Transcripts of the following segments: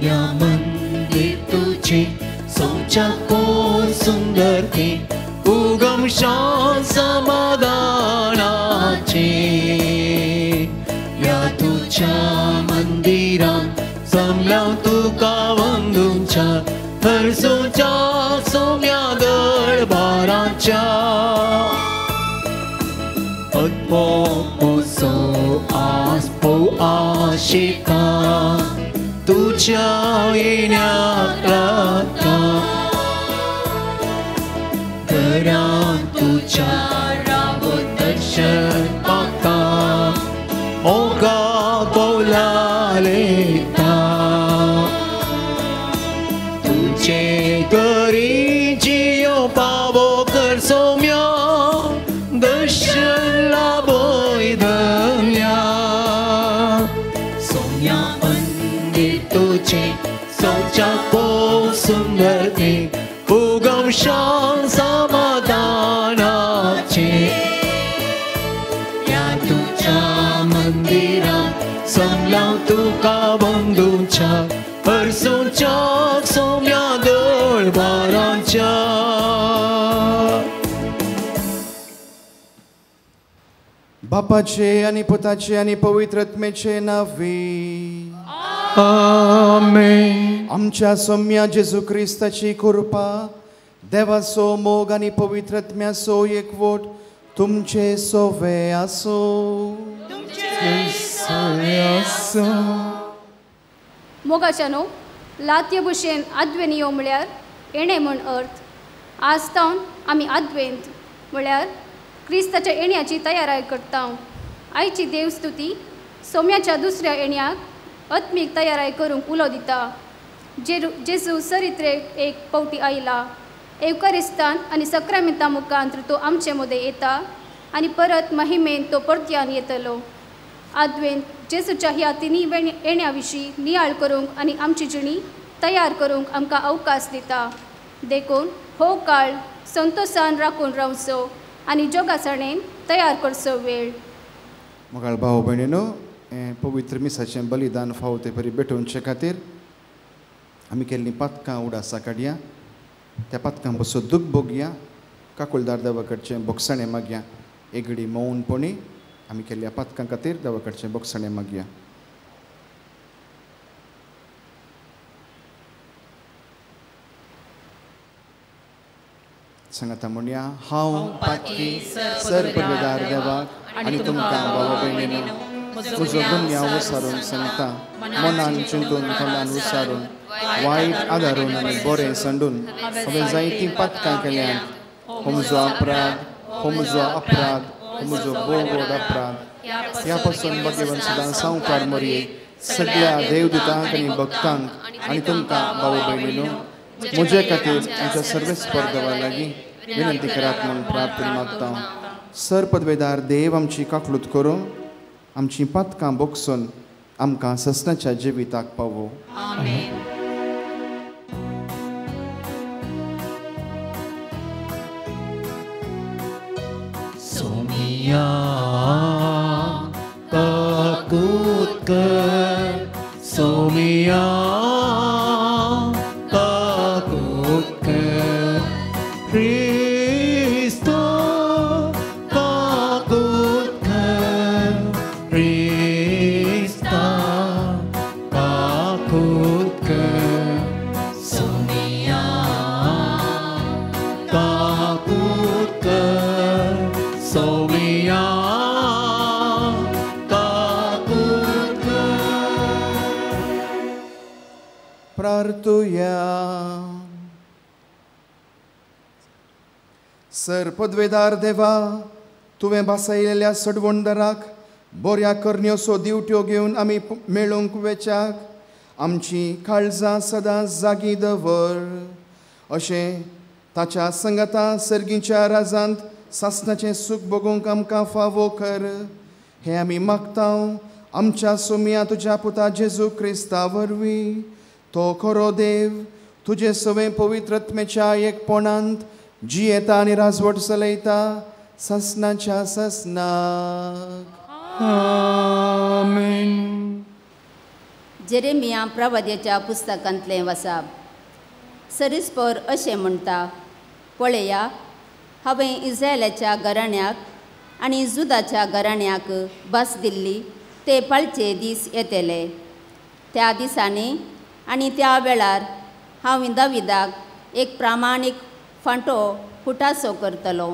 सोम्या मंदिर तुझे सोच्या कोण सुंदर ते उगम शान समाधानाचे। या तुझ्या मंदिरात जमल्या तुका वंदूच्या हरसोच्या सोम्या दरबाराच्या। अद्भुत आसपो आशिका तुझ्या येण्याक लागता घरान तुझ्या रावून दर्शन पावता मोगा बोलालेता। तुझे घरी जियो पावो कर सोम्या दर्शन लाभोय धन्या। सोम्या मंदिर तुझे सोच्या को सुंदर ते उगम शान समाधानाचे। या तुझ्या मंदिरात जमल्या तुका बंधूच्या हरसोच्या सोम्या दरबाराच्या। बापाचे आनी पुताचे आनी पवित्र आत्म्याचे नांवे आमेन। आमच्या सोम्या जेजू क्रिस्ताची कृपा, देवाचो मोग आनी पवित्र आत्म्याचो एकवट तुमचे सोवे आसूं। मोगाच्यानो लातये भशेन आद्वेनियो म्हळ्यार येणें म्हूण अर्थ। आज तावन आमी आद्वेंत म्हळ्यार क्रिस्ताच्या येण्याची तयाराय करता। आयची देवस्तुती सोम्याच्या दुसऱ्या येण्याक आत्मीक तयाराय करूंक उलो दिता। जेजू सरित्रेक एक पावटी आयला एवकारिस्तान आनी सक्रामेंता मुखांत तो आमचे मदें येता आनी परत महिमेन तो परत्यान येतलो। आद्वेंत जेजूच्या ह्या तिनी येण्या विशीं नियाळ करूंक आनी आमची जिणी तयार करूंक आमकां अवकाश दिता। देखून हो काळ संतोशान राखून रावचो आनी जोगासाणेन तयार करचो वेळ। मोगाळ भाव भयणीनो, हें पवित्र मिसाचें बलिदान फावो ते परी भेटोवचे खातीर आमी केल्लीं पातकां उडासा काडया, त्या पातकां पसून दूख भोगया, काकुळदार देवा कडचें भोगसणें मागया। एगडी मौनपणी आमी केल्ल्या पातकां खातीर देवा कडचें भोगसणें मागया। सांगाता म्हणया, हांव पातकी सरपदवेदार देवाक आनी तुमकां भाव भयणीनो म्हजो गुन्यांव विसारून सांगता, मनान चिंतून तोंडान विसारून वायट आदारून आनी बरें सांडून हांवें जायतीं पातकां केल्यांत। हो म्हजो अपराध, हो म्हजो अपराध, हो म्हजो भोव व्हड अपराध। ह्या पासून भगवान सदां सावकार मोरये सगळ्या देवदूतांक आनी भक्तांक आनी तुमकां भाव भयणीनो म्हजे खातीर आमच्या सर्वेस्पर देवा लागीं विनंती करात म्हूण प्रार्थना मागता। सर पदवेदार देव आमची काकलूत करूं, आमची पातकां बोगसून आमकां ससनाच्या जिविताक पावो। सोमिया काकूत कर, सोमिया काकूत कर, क्रिस्तो काकूत कर, क्रिस्ता काकूत कर, सोमिया काकूत कर, सोमिया काकूत कर। प्रार्थुया। सर पदवेदार देवा, तुवें भासायलेल्या सडवणदाराक बऱ्या करण्योसो दिवट्यो घेवन आमी मेळोवंक वेच्याक आमची काळजां सदां जागी दवर, अशें ताच्या संगता सर्गीच्या राजांत सासणाचें सूख भोगूंक आमकां फावो कर। हें आमी मागता आमच्या सोम्या तुज्या पुता जेजू क्रिस्ता वरवीं। तो खरो देव तुजे सवें पवित्र आत्म्याच्या एकपणांत जियेता आनी राजवट चलयता सासणाच्या सासणाक। आमेन। जेरेमिया प्रवाद्याच्या पुस्तकांतलें वसाप. सरीसपर अशें म्हणटा, पळया हांवें इस्रायलाच्या घराण्याक आनी जुदाच्या घराण्याक भास दिल्ली ते पाळचे दीस येतले. त्या दिसांनी आनी त्या वेळार हांव दाविदाक एक प्रामाणीक फांटो फुटासो करतलो.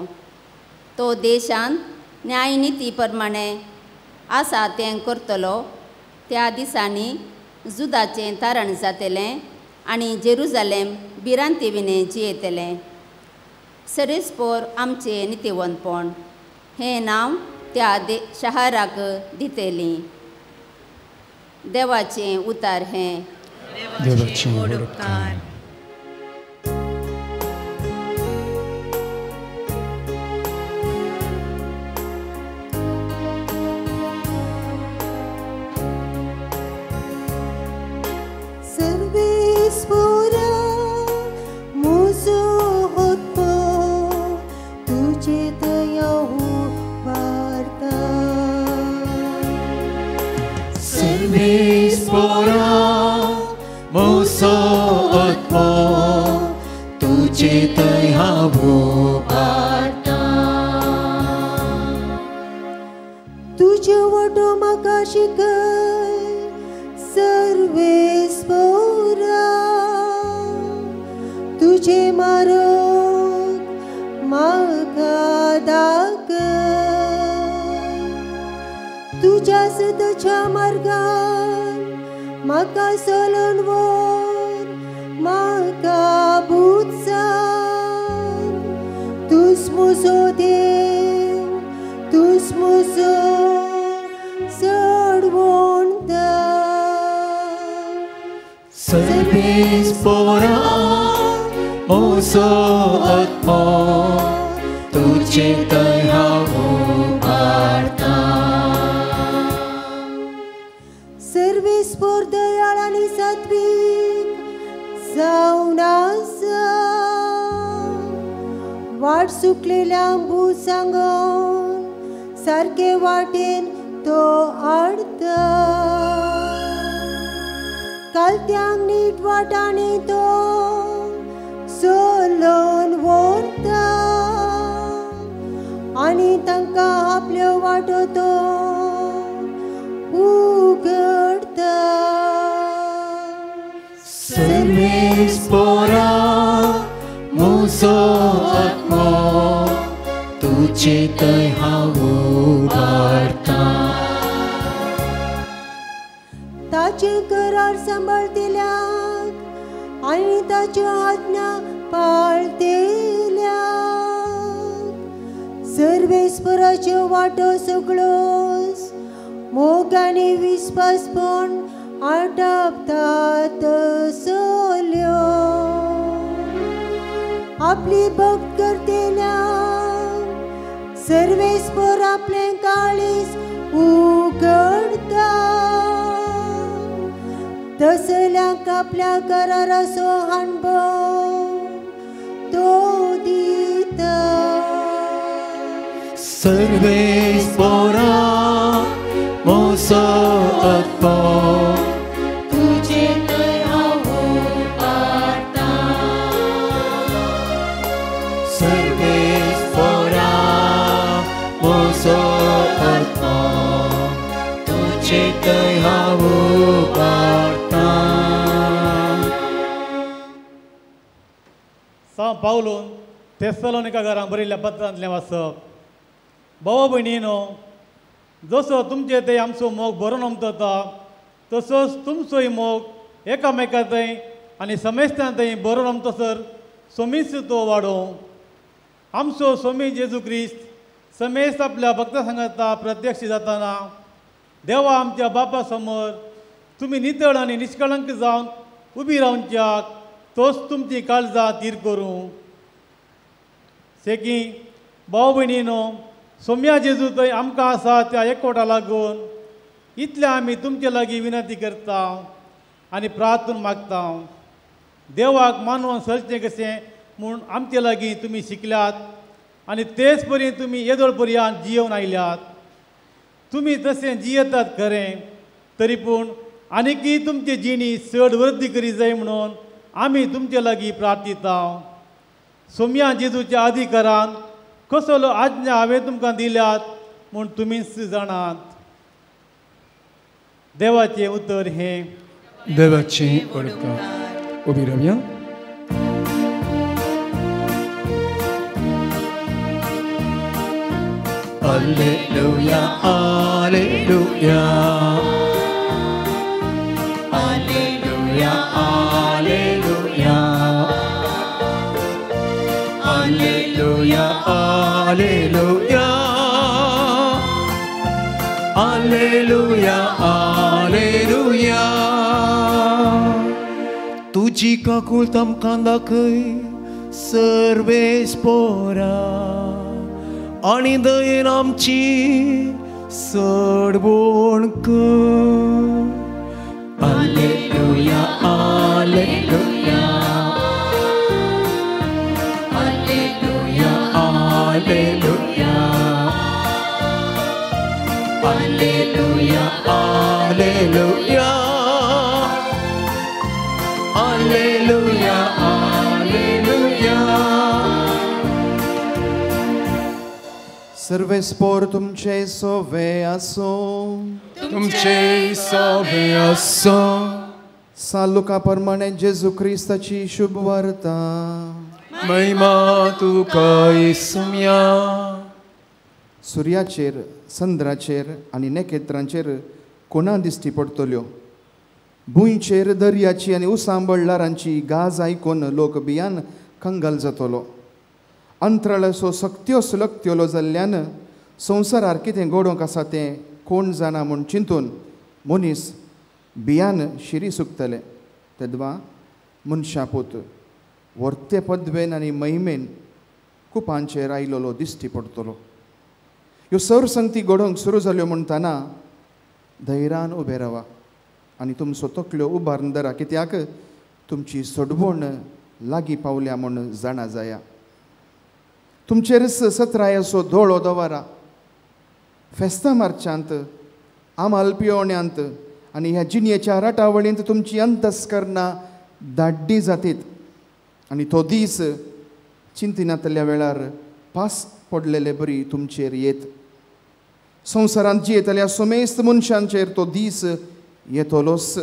तो देशांत न्यायनिती प्रमाणे आसा तें करतलो. त्या दिसांनी जुदाचें तारण जातलें आनी जेरुजालेम भिरांती विणें जियेतलें. सरेस्पोर आमचें नितिवंतपण हें नांव त्या शहराक दितली. देवाचें उतार हें. देवाचें व्हड उपकार. पावलून थेस्सलोनिका घरां बरयल्ल्या पत्रांतलें वाचप. भाव भयणीनो, जसो तुमचे थंय आमचो मोग बरो नमतता तसोच तुमचोय मोग एकामेका थंय आनी समेस्तां थंय बरो नमतसर सोमीस तो वाडोवं. आमचो सोमी जेजू क्रिस्त समेस्त आपल्या भक्ता सांगता प्रत्यक्ष जाताना देवा आमच्या बापा समोर तुमी नितळ आनी निष्कळंक जावन उबी रावच्याक तोच तुमची काळजां तीर करूं. सेकी भाव भयणीनो, सोम्या जेजू थंय आमकां आसा त्या एकवटा लागून इतलें आमी तुमचे लागीं विनंती करता आनी प्रार्थना मागता. देवाक मानून चलचें कशें म्हूण आमचे लागीं तुमी शिकल्यात आनी तेच परी तुमी येदोळ पर्यंत जियोवन आयल्यात. तुमी तशें जियेतात खरें, तरी पूण आनीकी तुमची जिणी चड वृद्धी करी जाय म्हणून आमी तुमचे लागीं प्रार्थिता. सोम्या जेजूच्या अधिकारान कसलो आज्ञा हांवें तुमकां दिल्यात म्हूण तुमीच जाणात. देवाचें उतर हें. देवाचें उपकार. उबी रावया. Alleluia, Alleluia, Alleluia, Alleluia, Alleluia, Alleluia, Alleluia, Alleluia. तुजी काकूळ आमकां दाखय सर्वेस्पोरा आनी दयेन आमची सडवण कर. Alleluia, Alleluia, Alleluia, Alleluia, Alleluia, Alleluia, Alleluia, Alleluia. सर्वेस्पोर तुमचे सोवे आसो. तुमचे सोवे आसो. सालुका प्रमाणे जेजू क्रिस्ताची शुभ वार्ता. महिमा तुका येसुम्या. सुर्याचेर चंद्राचेर आनी नखेत्रांचेर कोणा दिश्टी पडटल्यो. भुंयचेर दर्याची आनी उसांबळ ल्हारांची गाज आयकून लोक भियान कंगाल जातलो. अंतराळाचो सक्त्यो सुलगत्योलो जाल्ल्यान संवसारार कितें घडोवंक आसा तें कोण जाणा म्हूण चिंतून मनीस भियान शिरी सुकतले. तेदवा मनशापूत वर्ते पदवेन आनी महिमेन कुपांचेर आयलोलो दिश्टी पडटलो. ह्यो सरसंगती घडोवंक सुरू जाल्यो म्हणटना धैर्यान उबे रावा आनी तुमचो तकल्यो उबारून धरा, कित्याक तुमची सोडवण लागीं पावल्या म्हूण जाणा जाया. तुमचेरच सत्रायेचो दोळो दवरा. फेस्तां मार्चांत आमाल पियोण्यांत आनी ह्या जिणयेच्या राटावळींत तुमची अंतस्करणां दाड्डी जातीत आनी तो दीस चिंतिनातल्या वेळार पास पडलेले बरी तुमचेर येत. संवसारांत जियेतल्या समेस्त मनशांचेर तो दीस येतलोच.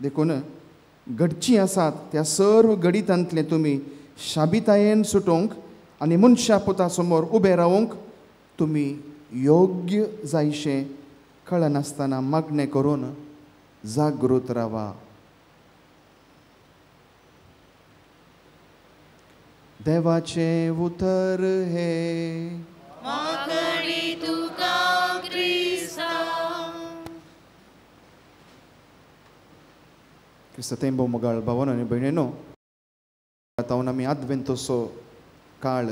देखून घडचीं आसात त्या सर्व घडितांतलें तुमी शाबितायेन सुटोवंक आनी मनशा पुता समोर उबे रावंक तुमी योग्य जायशें कळनासतना मागणें करून जागृत रावा. देवाचें उतर हें. क्रिस्ता तेंबो मोगाळ भावानो आनी भयणीनो, आतां आमी आदवेंतोसो काळ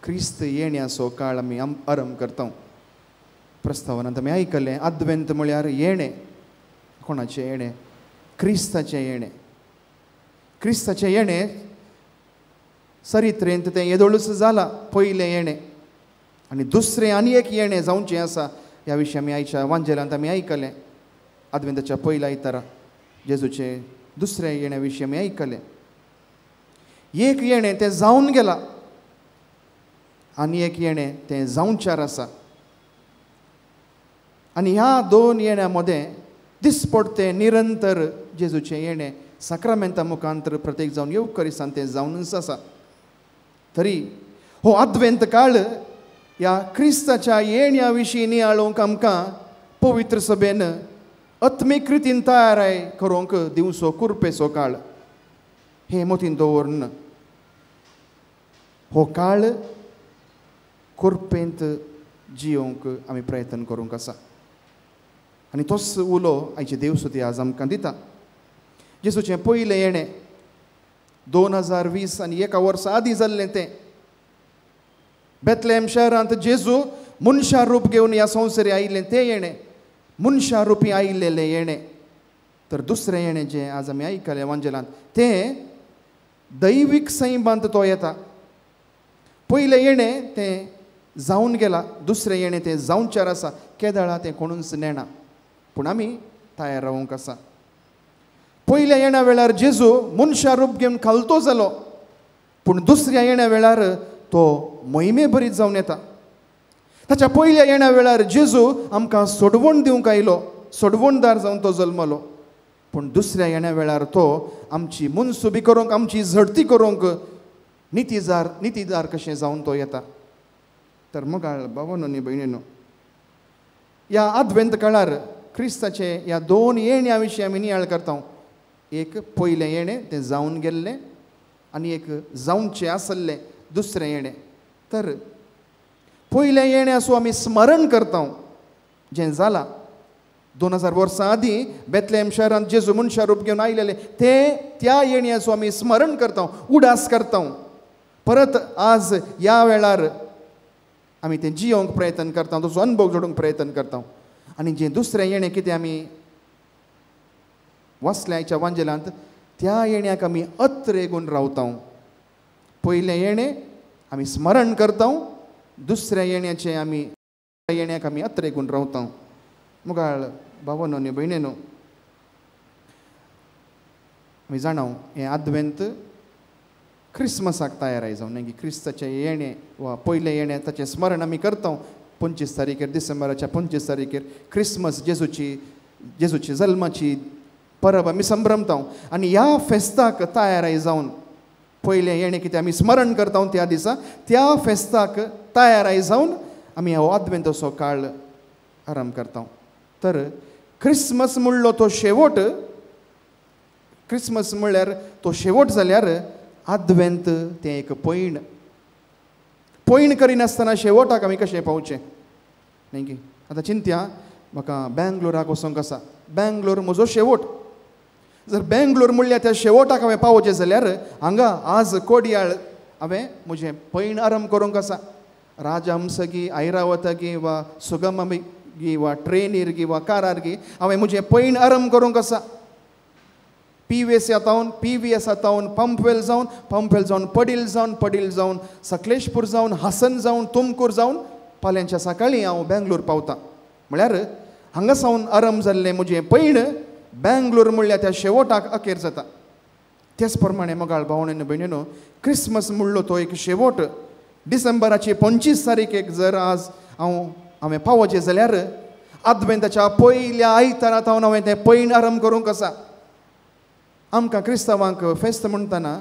क्रिस्त येण्याचो काळ आमी आरंभ करता. प्रस्तावनांत आमी आयकलें आदवेंत म्हळ्यार येणें. कोणाचें येणें? क्रिस्ताचें येणें. क्रिस्ताचें येणें चरित्रेंत तें येदोळूच जालां पयलें येणें आनी दुसरें आनी एक येणें जावचें आसा. ह्या विशीं आमी आयच्या वांजेलांत आमी आयकलें. आदवेंताच्या पयल्या आयतारा जेजूचें दुसरें येण्या विशीं आमी आयकलें. एक येणें तें जावन गेलां आनी एक येणें तें जावच्यार आसा. आनी ह्या दोन येण्या मदें दिसपडतें निरंतर जेजूचें येणें साक्रामेंता मुखांतर प्रत्येक जावन येवकरिसान तें जावनच आसा. तरी हो आदवेंत काळ ह्या क्रिस्ताच्या येण्या विशीं नियाळूंक आमकां पवित्र सभेन आत्मीक रितीन तयाराय करूंक दिवचो कुरपेचो काळ हे मतीन दवरून हो काळ कुरपेंत जियोवंक आमी प्रयत्न करूंक आसा. आनी तोच उलो आयचे देवसुती आज आमकां दिता. जेजूचें पयलें येणें 2020 आनी एका वर्सा आदीं जाल्लें तें बेतलेम शहरांत जेजू मनशा रूप घेवन ह्या संवसारी आयिल्लें तें येणें, मनशा रुपी आयिल्लें येणें. तर दुसरें येणें जें आज आमी आयकलें वांजेलांत तें दैवीक सैमांत तो येता. पयलें येणें तें जावन गेलां, दुसरें येणें तें जावच्यार आसा. केदळा तें कोणूच नेणा, पूण आमी तयार रावूंक आसा. पयल्या येण्या वेळार जेजू मनशा रूप घेवन खालतो जालो, पूण दुसऱ्या येण्या वेळार तो मोहिमे भरीत जावन येता. ताच्या पयल्या येण्या वेळार जेजू आमकां सोडवण दिवंक आयलो, सोडवणदार जावन तो जल्मलो, पूण दुसऱ्या येण्या वेळार तो आमची मनसुबी करूंक, आमची झडती करूंक नितीदार कशें जावन तो येता. तर मोगाळ भावानो आनी भयणीनो, ह्या आदवेंत काळार क्रिस्ताचे ह्या दोन येण्या विशीं आमी नियाळ करता. एक पयलें येणें तें जावन गेल्लें आनी एक जावचें आसलें दुसरें येणें. तर पयलें येणें आसूं आमी स्मरण करता जें जालां 2000 वर्सां आदीं बेतलेम शहरांत जेजू मनशा रूप घेवन आयलेलें तें त्या येण्याचो आमी स्मरण करता, उडास करता. परत आज ह्या वेळार आमी तें जियोंक प्रयत्न करता, तसो अनुभव जोडूंक प्रयत्न करता. आनी जें दुसरें येणें कितें आमी वाचलें आयच्या वांजेलांत, त्या येण्याक आमी अत्रेगून रावता. पयलें येणें आमी स्मरण करता, दुसऱ्या येण्याचें आमी येण्याक आमी अत्रेगून रावता. मुगाळ भावानो आनी भयणीनो, आमी जाणाव हें आदवेंत क्रिसमसाक तयार जावन न्ही, क्रिस्ताचें येणें वा पयलें येणें ताचें स्मरण आमी करता. 25 तारखेर, डिसेंबराच्या 25 तारखेर क्रिसमस, जेजूची जल्माची परब आमी संभ्रमता. आनी ह्या फेस्ताक तयार जावन पयलें येणें कितें आमी स्मरण करता त्या दिसा, त्या फेस्ताक तयार जावन आमी हो आदवेंताचो काळ आराम करता. तर क्रिसमस म्हणलो तो शेवट, क्रिसमस म्हणल्यार तो शेवट जाल्यार आदवेंत तें एक पयण. पयण करिनासतना शेवटाक आमी कशें पावचें न्ही की? आतां चिंत्या, म्हाका बेंगलोराक वचोंक आसा, बेंगलोर म्हजो शेवट. जर बेंगलोर म्हणल्यार त्या शेवटाक हांवें पावचें जाल्यार हांगा आज कोडयाळ हांवें म्हजें पयण आरंभ करूंक आसा. राजहंसगी, ऐरावतगी वा सुगमगी वा ट्रेनीर गी वा कारार गी हांवें म्हजें पयण आरंभ करूंक आसा. पी वी एस आतावन पंपवेल जावन, पंपवेल जावन पडील जावन, पडील जावन सकलेशपूर जावन, हासन जावन, तुमकूर जावन फाल्यांच्या सकाळीं हांव बेंगलोर पावता. म्हळ्यार हांगा सावन आरंभ जाल्लें म्हजें पयण बेंगलोर म्हणल्यार त्या शेवटाक अखेर जाता. तेच प्रमाणे मोगाळ भावण आनी भयणीनो, क्रिसमस म्हणलो तो एक शेवट. डिसेंबराची 25 तारखेक जर आज हांवें पावचें जाल्यार आदवेंताच्या पयल्या आयतारा थावन हांवें तें पयण आरंभ करूंक आसा. आमकां क्रिस्तांवांक फेस्त म्हणटना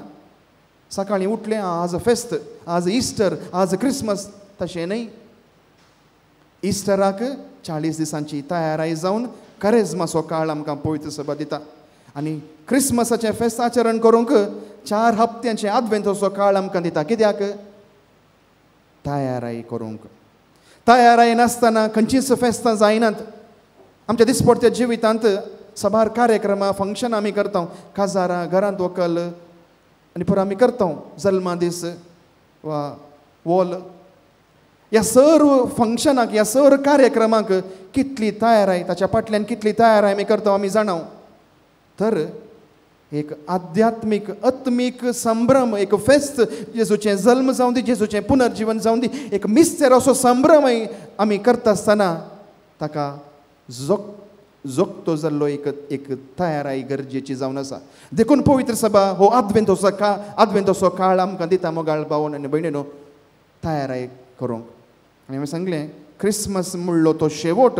सकाळीं उठलें, आज फेस्त, आज इस्टर, आज क्रिसमस, तशें न्हय. इस्टराक 40 दिसांची तयाराय जावन करेज्माचो काळ आमकां पवित्र सभा दिता. आनी क्रिसमसाचें फेस्त आचरण करूंक 4 हप्त्यांचें आदवेंताचो काळ आमकां दिता. कित्याक? तयाराय करूंक. तयाराय नासतना खंयचीच फेस्तां जायनात. आमच्या दिसपडत्या जिवितांत साबार कार्यक्रमां, फंक्शनां आमी करता, काजारां, घरांत व्हंकल आनी पुरो आमी करता, जल्मा दीस वा वॉल. ह्या सर्व फंक्शनाक, ह्या सर्व कार्यक्रमाक कितली तयाराय, ताच्या फाटल्यान कितली तयाराय आमी करता आमी जाणाव. तर एक आध्यात्मीक आत्मीक संभ्रम, एक फेस्त, जेजूचें जल्म जावं दी, जेजूचें पुनर्जीवन जावं दी, एक मिस्तेर असो संभ्रम आमी करता आसतना ताका जोगतो जाल्लो एक तयाराय गरजेची जावन आसा. देखून पवित्र सभा हो आदवेंताचो काळ आमकां दिता मोगाळ भावन आनी भयणीनो तयाराय करूंक. आनी हांवें सांगलें, क्रिसमस म्हणलो तो शेवट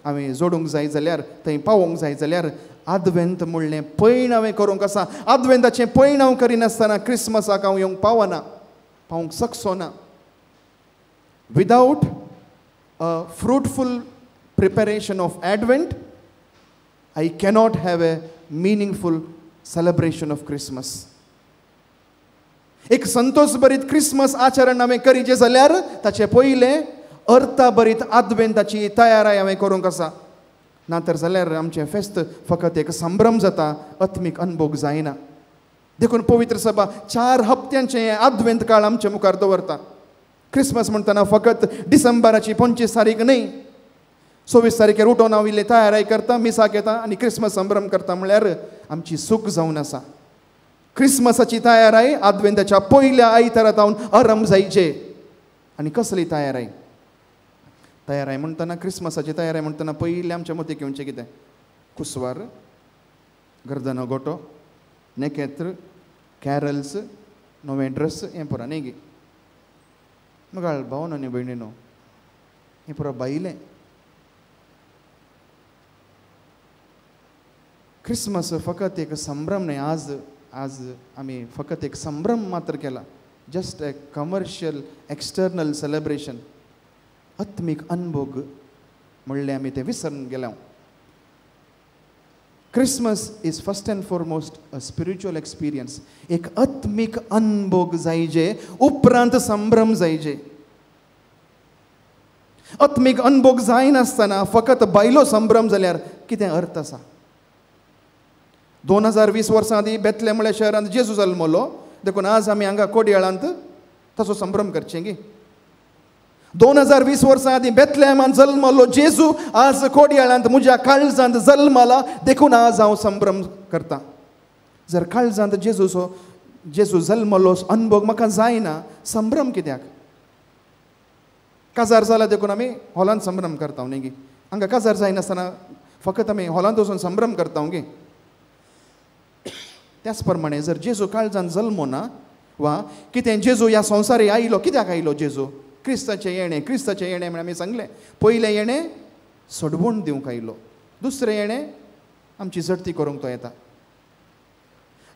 हांवें जोडूंक जाय जाल्यार, थंय पावोवंक जाय जाल्यार आदवेंत म्हणलें पयण हांवें करूंक आसा. आदवेंताचें पयण हांव करिनासतना क्रिसमसाक हांव येवंक पावना, पावूंक शकचो ना. Without a fruitful preparation of Advent, I cannot have a meaningful celebration of Christmas. एक संतोष भरीत क्रिसमस आचरण हांवें करीचें जाल्यार ताचें पयलें अर्था भरीत आदवेंताची तयाराय हांवें करूंक आसा. ना तर जाल्यार आमचें फेस्त फकत एक संभ्रम जाता, आत्मीक अनुभोग जायना. देखून पवित्र सभा 4 हप्त्यांचें आदवेंत काळ आमचे मुखार दवरता. क्रिसमस म्हणटना फकत डिसेंबराची 25 तारीख न्हय, 26 तारखेर उठोवन हांव इल्लें तयाराय करता, मिसाक येता आनी क्रिसमस संभ्रम करता म्हळ्यार आमची सूख जावन आसा. क्रिसमसाची तयाराय आदवेंताच्या पयल्या आयतारा थावन आरंभ जायचे. आनी कसली तयाराय? तयाराय म्हणटना, क्रिसमसाची तयाराय म्हणटना पयलीं आमच्या मतीक येवचें कितें? कुसवार, गर्दनो गोटो, नेकेत्र, कॅरल्स, नवें ड्रेस हें पुरा न्ही गे. मगाळ भावन आनी भयणीनो, हें पुरा बायलें. क्रिसमस फकत एक संभ्रम न्हय. आज आज आमी फकत एक संभ्रम मात्र केला, just a commercial external celebration. आत्मीक अनभोग म्हणलें आमी तें विसरून गेल्या. Christmas is first and foremost a spiritual experience. एक आत्मीक अनभोग जायजे, उपरांत संभ्रम जायजे. आत्मीक अनभोग जायनासतना फकत बायलो संभ्रम जाल्यार कितें अर्थ आसा? 2020 वर्सां आदीं बेतलेम म्हळ्या शहरांत जेजू जल्मलो, देखून आज आमी हांगा कोडयाळांत ताचो संभ्रम करचें गी. 2020 वर्सां आदीं बेतलेमान जल्मलो जेजू आज कोडयाळांत म्हज्या काळजांत जल्मला, देखून आज हांव संभ्रम करता. जर काळजांत जेजू जल्मलो अनभोग म्हाका जायना, संभ्रम कित्याक? काजार जाला देखून आमी हॉलांत संभ्रम करता न्ही गी. हांगा काजार जायनासतना फकत आमी हॉलांत वचून संभ्रम करता गी. त्याच प्रमाणे जर जेजू काळजांत जल्मो ना, वा कितें जेजू ह्या संवसारी आयलो, कित्याक आयलो जेजू? क्रिस्ताचें येणें, क्रिस्ताचें येणें म्हळ्यार आमी सांगलें, पयलें येणें सोडवण दिवंक आयलो, दुसरें येणें आमची जडती करूंक तो येता.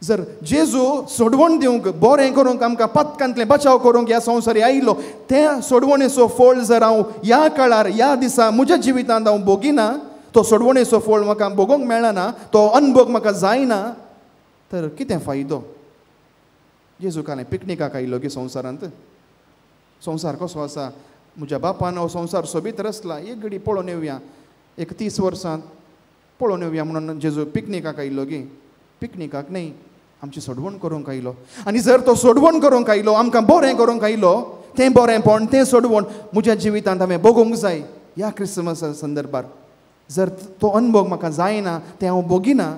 जर जेजू सोडवण दिवंक, बरें करूंक, आमकां पातकांतलें बचाव करूंक ह्या संवसारी आयलो, त्या सोडवणेचो फळ जर हांव ह्या काळार ह्या दिसा म्हज्या जिवितांत हांव भोगिना, तो सोडवणेचो फळ म्हाका भोगोवंक मेळना, तो अनभोग म्हाका जायना, तर कितें फायदो? जेजू कांय पिकनिकाक आयलो की संवसारांत? संवसार कसो आसा? म्हज्या बापान हो संवसार सोबीत रचला, एक घडी पळोवन येवया, एक 30 वर्सां पळोवन येवया म्हणून जेजू पिकनिकाक आयलो गी? पिकनिकाक न्हय, आमची सोडवण करूंक आयलो. आनी जर तो सोडवण करूंक आयलो, आमकां बरें करूंक आयलो, तें बरेंपण, तें सोडवण म्हज्या जिवितांत हांवें भोगूंक जाय. ह्या क्रिसमसा संदर्भार जर तो अनभोग म्हाका जायना, तें हांव भोगिना,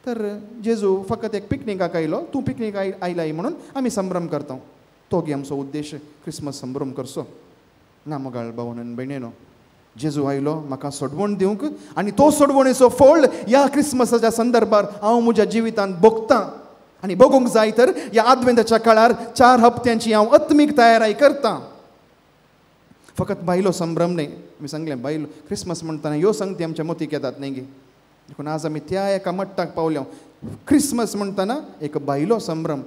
तर जेजू फकत एक पिकनिकाक आयलो, तूं पिकनीक आयलाय म्हणून आमी संभ्रम करता. तो गी आमचो उद्देश क्रिसमस संभ्रम करचो ना. मोगाळ भावन आनी भयणीनो, जेजू आयलो म्हाका सोडवण दिवंक, आनी तो सोडवणेचो फळ ह्या क्रिसमसाच्या संदर्भार हांव म्हज्या जिवितांत भोगतां आनी भोगूंक जाय. तर ह्या आदवेंताच्या काळार 4 हप्त्यांची हांव आत्मीक तयाराय करता. फकत बायलो संभ्रम न्हय, आमी सांगलें बायलो क्रिसमस म्हणटना ह्यो संगती आमच्या मतीक येतात न्ही गी. देखून आज आमी त्या एका मट्टाक पावल्या. क्रिसमस म्हणटना एक बायलो संभ्रम,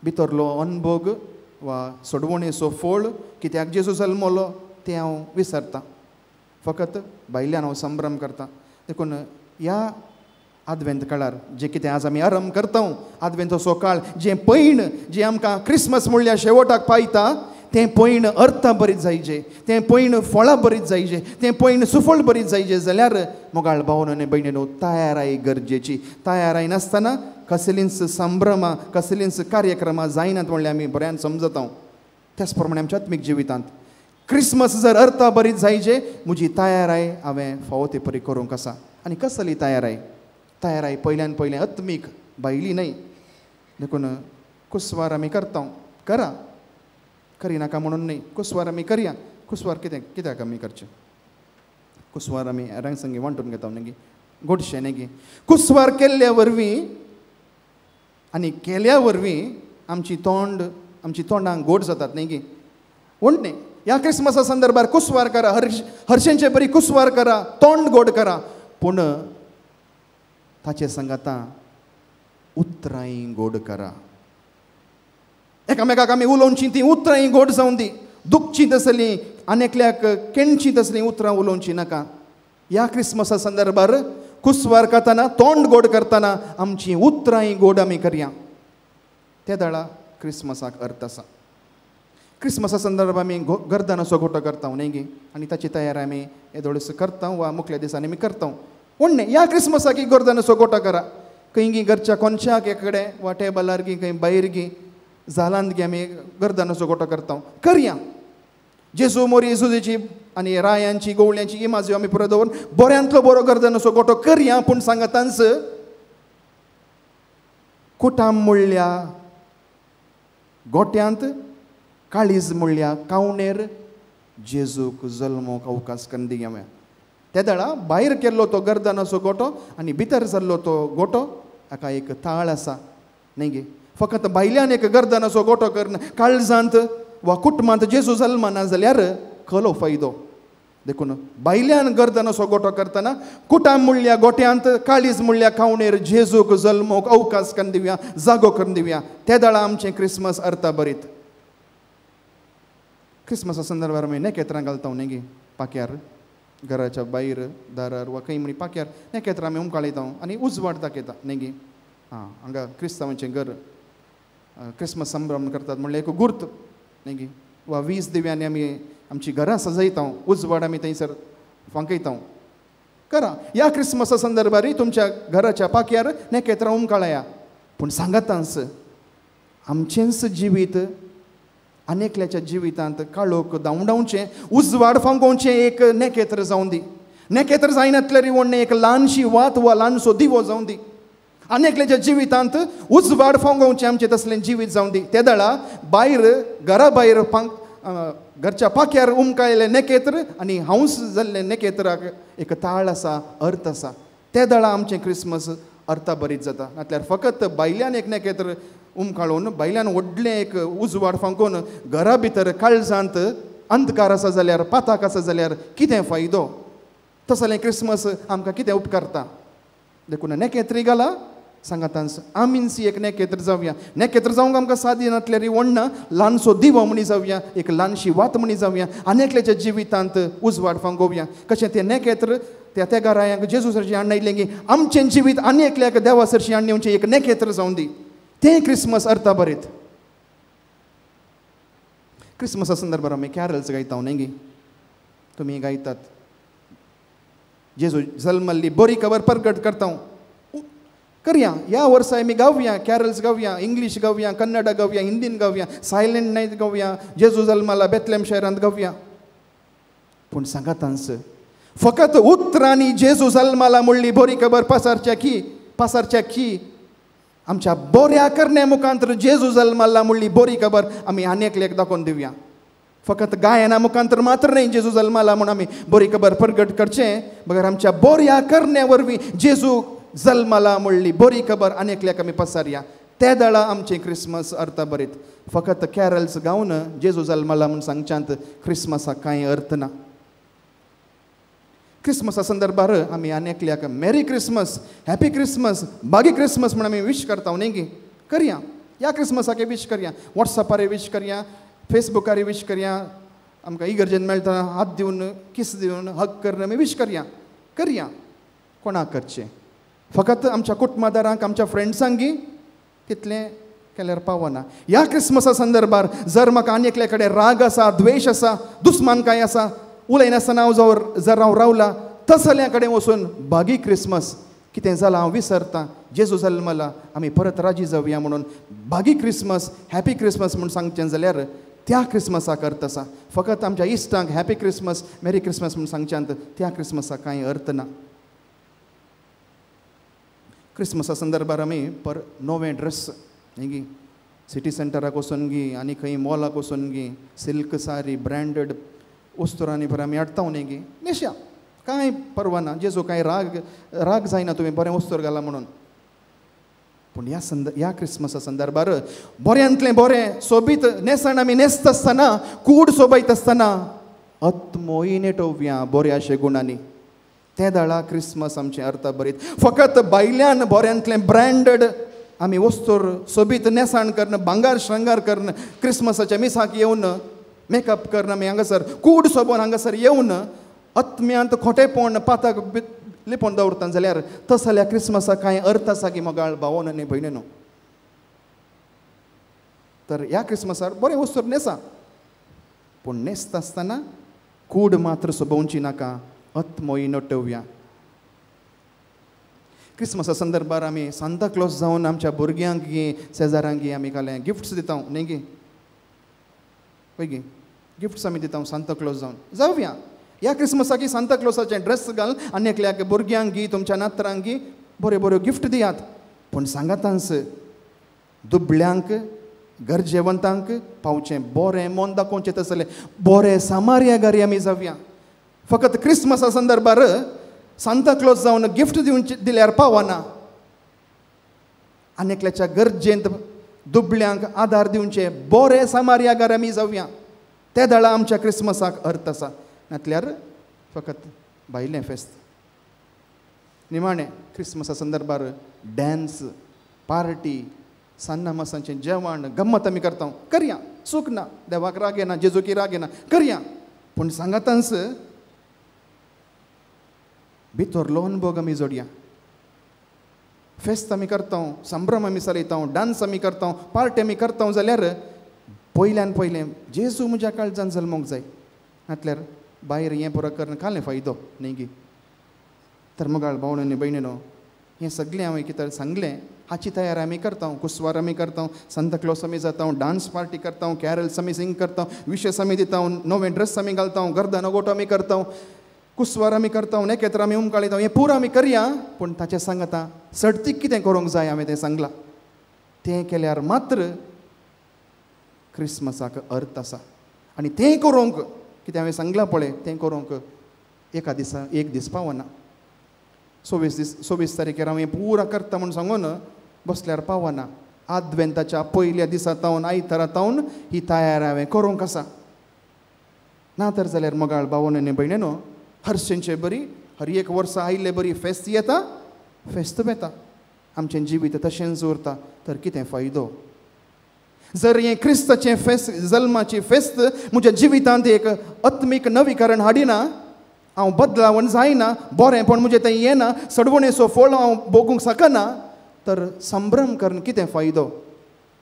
भितरलो अनभोग वा सोडवणेचो फळ कित्याक जेजू जल्मलो तें हांव विसरता, फकत भायल्यान हांव संभ्रम करता. देखून ह्या आदवेंत काळार जें कितें आज आमी आरंभ करता, आदवेंताचो काळ जें पैण जें आमकां क्रिसमस म्हणल्यार शेवटाक पायता, तें पैण अर्था बरीत जायजे, तें पैण फळां बरीत जायजे, तें पैण सुफळ बरीत जायजे. जाल्यार मोगाळ भावन आनी भयणीनो, तयाराय गरजेची. तयाराय नासतना कसलींच संभ्रमां, कसलींच कार्यक्रमां जायनात म्हणल्यार आमी बऱ्यान समजता. त्याच प्रमाणे आमच्या आत्मीक जिवितांत क्रिसमस जर अर्था बरीत जायजे, म्हजी तयाराय हांवें फावो ते परी करूंक आसा. आनी कसली तयाराय? तयाराय पयल्यान पयलें आत्मीक, भायली न्हय. देखून कुसवार आमी करता, करा, करिनाका म्हणून न्हय, कुसवार आमी करया. कुसवार कितें कित्याक आमी करचें? कुसवार आमी हेरांक संगी वांटून घेता न्ही, गोडशें न्ही गी. कुसवार केल्ल्या वरवीं आनी केल्या वरवीं आमची तोंड, आमची तोंडां गोड जातात न्ही गी. म्हूण न्ही ह्या क्रिसमसा संदर्भार कुसवार करा, हर्शेंचे बरी कुसवार करा, तोंड गोड करा, पूण ताचे संगाता उतरांय गोड करा. एकामेकाक आमी उलोवचीं तीं उतरांय गोड जावन दी, दुखचीं तसलीं आनी एकल्याक केणचीं तसलीं उतरां उलोवचीं नाका. ह्या क्रिसमसा संदर्भार कुसवार करतना, तोंड गोड करतना आमचीं उतरांय गोड आमी करया. ते दाळा क्रिसमसाक अर्थ आसा. क्रिसमसा संदर्भार आमी गर्दनाचो गोटो करता न्ही गी, आनी ताची तयारी आमी येदोळस करता वा मुखल्या दिसांनी आमी करता. पूण न्ही ह्या क्रिसमसाक गर्दनाचो गोटो करा, खंय गी घरच्या कोनशाक एकडे वा टेबलार गी, खंय भायर गी, जालांत गी आमी गर्दनाचो गोटो करता, करया. जेजू मोरी जेजूची आनी रायांची गोवळ्यांची इमाज्यो आमी पुरो दवरून बऱ्यांतलो बरो गर्दनाचो गोटो करया, पूण सांगातांच कुटाम म्हणल्या गोट्यांत, काळीज म्हणल्या कावणेर जेजूक जल्मोक अवकाश करून दिया. त्या दळा भायर केल्लो तो गर्दनाचो गोटो आनी भितर जाल्लो तो गोटो हाका एक ताळ आसा न्ही गे. फकत भायल्यान एक गर्दनाचो गोटो करून काळजांत वा कुटुंबांत जेजू जल्मना जाल्यार खलो फायदो. देखून भायल्यान गर्दनाचो गोटो करतना कुटां म्हणल्या गोट्यांत काळीज म्हणल्या खावणेर जेजूक जल्मोक अवकाश करून दिवया, जागो करून दिवया. त्या दळा आमचें क्रिसमस अर्थ बरीत. क्रिसमसा संदर्भार आमी नेकेत्रां घालता न्ही गे, पाक्यार घराच्या भायर दारार वा खंय म्हणी पाक्यार नेकेत्रां आमी उमकाळयता आनी उजवाड दाखयता न्ही गे. आं हांगा क्रिस्तांवांचें घर क्रिसमस संभ्रम करतात म्हणल्यार एक गुर्त न्ही गे. वा 20 दिव्यांनी आमी आमची घरां सजयता, उजवाड आमी थंयसर फांकयता. करा ह्या क्रिसमसा संदर्भार तुमच्या घराच्या पाक्यार नेकेत्रां उमकाळया, पूण सांगातांच आमचेंच जिवीत अनेकल्याच्या जिवितांत काळोख धांवडावचें, उजवाड फांकोवचें एक नेकेत्र जावन दी. नेकेत्र जायनातल्यार व्हडलें एक ल्हानशी वात वा ल्हानसो दिवो जावन दी. अनेकल्याच्या जिवितांत उजवाड फांकोवचें आमचें तसलें जिवीत जावन दी. ते दळा भायर घरा भायर घरच्या पाक्यार उमकायलें नेकेत्र आनी हांस जाल्लें नेकेत्राक एक ताळ आसा, अर्थ आसा. ते दळा आमचें क्रिसमस अर्था बरीत जाता. नातल्यार फकत भायल्यान एक नेकेत्र उमकाळून भायल्यान व्हडलें एक उजवाड फांकोवन घरा भितर काळजांत अंधकार आसा जाल्यार, पाताक आसा जाल्यार कितें फायदो? तसलें क्रिसमस आमकां कितें उपकारता? देखून नेकेत्री घाला सांगातांच आमींच एक नेकेत्र जावया. नेकेत्र जावंक आमकां सादी नातल्यार व्हडना ल्हानसो दिवो म्हणी जावया, एक ल्हानशी वात म्हणी जावया, आनी एकल्याच्या जिवितांत उजवाड फांकोवया. कशें तें नेकेत्र त्या त्या घरायांक जेजू सरशी हाडून की आमचें जिवीत आनी एकल्याक देवा सरशी हाडून येवचें एक नेकेत्र जावन दी. तें क्रिसमस अर्था बरीत. क्रिसमसा संदर्भार आमी कॅरल्स गायता न्ही गे, तुमी गायतात. जेजू जल्मल्ली बरी खबर परगट करता. करया ह्या वर्सा आमी गावया, कॅरल्स गावया, इंग्लीश गावया, कन्नडा गावया, हिंदीन गावया, सायलंट नायट गावया, जेजू जल्मला बेतलेम शहरांत गावया. पूण सांगातांच फकत उतरांनी जेजू जल्मला म्हणली बरी खबर पासारच्या की आमच्या बऱ्या करण्या मुखांतर जेजू जल्मला म्हणली बरी खबर आमी आनी एकल्याक दाखोवन दिवया. फकत गायना मुखांतर मात्र न्ही जेजू जल्मला म्हूण आमी बरी खबर परगट करचें, बगर आमच्या बऱ्या करण्या वरवीं जेजू जल्मला म्हणली बरी खबर आनी एकल्याक आमी पसारया. ते दळा आमचें क्रिसमस अर्थ बरीत. फकत कॅरल्स गावन जेजू जल्मला म्हूण सांगच्यांत क्रिसमसाक कांय अर्थ ना. क्रिसमसा संदर्भार आमी आनी एकल्याक मॅरी क्रिसमस, हॅपी क्रिसमस, बागी क्रिसमस म्हूण आमी विश करता न्ही गे. करया ह्या क्रिसमसाक विश करया, वॉट्सॅपार विश करया, फेसबुकार विश करया, आमकां इगर्जेन मेळटा हात दिवन किस दिवन हग करून आमी विश करया. करया कोणाक करचें? फकत आमच्या कुटुंबादारांक, आमच्या फ्रेंड्सांक तितलें केल्यार पावना. ह्या क्रिसमसा संदर्भार जर म्हाका आनी एकल्या कडेन राग आसा, द्वेश आसा, दुस्मानकाय आसा, उलयनासतना हांव जर हांव रावला तसल्या कडेन वचून बागी क्रिसमस कितें जालां हांव विसरतां, जेजू जल्मला आमी परत राजी जावया म्हणून बागी क्रिसमस, हॅपी क्रिसमस म्हूण सांगचें जाल्यार त्या क्रिसमसाक अर्थ आसा. फकत आमच्या इश्टांक हॅपी क्रिसमस, मॅरी क्रिसमस म्हूण सांगच्यांत त्या क्रिसमसाक कांय अर्थ ना. क्रिसमसा संदर्भार आमी पर नवें ड्रेस न्ही गी सिटी सेंटराक वचून गी आनी खंय मॉलाक वचून गी सिल्क सारी ब्रँडेड वस्तुरांनी पर आमी हाडटा न्ही गी. न्हेसया, कांय परवा ना, जेजो कांय राग राग जायना तुमी बरें वस्तूर घाला म्हणून. पूण ह्या क्रिसमसा संदर्भार बऱ्यांतलें बरें सोबीत न्हेसण आमी न्हेसता आसतना, कूड सोबयत आसतना आत्मोय नेटोवया बऱ्या गुणांनी. ते दळा क्रिसमस आमचें अर्थ बरीत. फकत भायल्यान बऱ्यांतलें ब्रँडेड आमी वस्तूर सोबीत न्हेसण करून, भांगार श्रंगार करून क्रिसमसाच्या मिसाक येवन मेकअप करून आमी हांगासर कूड सोबोवन हांगासर येवन आत्म्यांत खोटेपण पाताक लिपोवन दवरता जाल्यार तसल्या क्रिसमसाक कांय अर्थ आसा की मोगाळ भावोन आनी भयणीनो. तर ह्या क्रिसमसार बरें वस्तूर न्हेसा, पूण न्हेसता आसतना कूड मात्र सोबोवची नाका, आत्मोय नटोवया. क्रिसमसा संदर्भार आमी सांता क्लॉज जावन आमच्या भुरग्यांक गी शेजारांक गी आमी कालें गिफ्ट्स दिता न्ही गी, पळय गी गिफ्ट्स आमी दिता सांता क्लॉज जावन. जावया ह्या क्रिसमसाक सांता क्लॉसाचें ड्रेस घाल आनी एकल्याक भुरग्यांक गी तुमच्या नातरांक गी बऱ्यो बऱ्यो गिफ्ट दियात, पूण सांगातांच दुबळ्यांक गरजेवंतांक पावचें बरें मन दाखोवचें तसलें बरें सामार्या घरी आमी जावया. फकत क्रिसमसा संदर्भार सांता क्लॉज जावन गिफ्ट दिवन दिल्यार पावना. आनी एकल्याच्या गरजेंत दुबळ्यांक आदार दिवचे बोरे सामारियागार आमी जावया. ते दळा आमच्या क्रिसमसाक अर्थ आसा. नातल्यार फकत भायलें फेस्त. निमाणें क्रिसमसा संदर्भार डॅन्स, पार्टी, सान्नां मासांचें जेवण, गम्मत आमी करता. करया, चूक ना, देवाक राग येना, जेजूकी राग येना, करया. पूण सांगातांच भितरलो अनुभव आमी जोडया. फेस्त आमी करता, संभ्रम आमी चलयता, डांस आमी करता, पार्टी आमी करता जाल्यार पयल्यान पयलें जेजू म्हज्या काळजान जल्मोंक जाय. नातल्यार भायर हें पुरो करून कालें फायदो न्ही गी. तर मोगाळ भावण आनी भयणीनो, हें सगळें हांवें कितें सांगलें हाची तयारी आमी करता. कुसवार आमी करता, सांता क्लॉस आमी जाता, डांस पार्टी करता, कॅरल्स आमी सिंग करता, विशस आमी दिता, नवे ड्रेस आमी घालता, गर्दान गोटो आमी करता, कुसवार आमी करता, नेकेत्र आमी उमकाळयता. हें पुरो आमी करया. पूण ताचें सांगता सडतीक कितें करूंक जाय हांवें तें सांगलां. तें केल्यार मात्र क्रिसमसाक अर्थ आसा. आनी तें करूंक कितें हांवें सांगलां पळय तें करूंक एका दिसा एक दीस पावना. 26 दीस 26 तारखेर हांव हें पुरा करता म्हूण सांगून बसल्यार पावना. आदवेंताच्या पयल्या दिसा तावन आयतारा तावन ही तयार हांवें करूंक आसा. ना तर जाल्यार मोगाळ भावन आनी भयणीनो, हरशेंचे बरी हर एक वर्सा आयिल्ले बरी फेस्त येता, फेस्त येता, आमचें जिवीत तशेंच उरता. तर कितें फायदो? जर हें क्रिस्ताचें फेस्त, जल्माची फेस्त म्हज्या जिवितांत एक आत्मीक नवीकरण हाडिना, हांव बदलावण जायना, बरेंपण म्हजें तें येना, सडवणेचो फळ हांव भोगूंक शकना, तर संभ्रम करून कितें फायदो?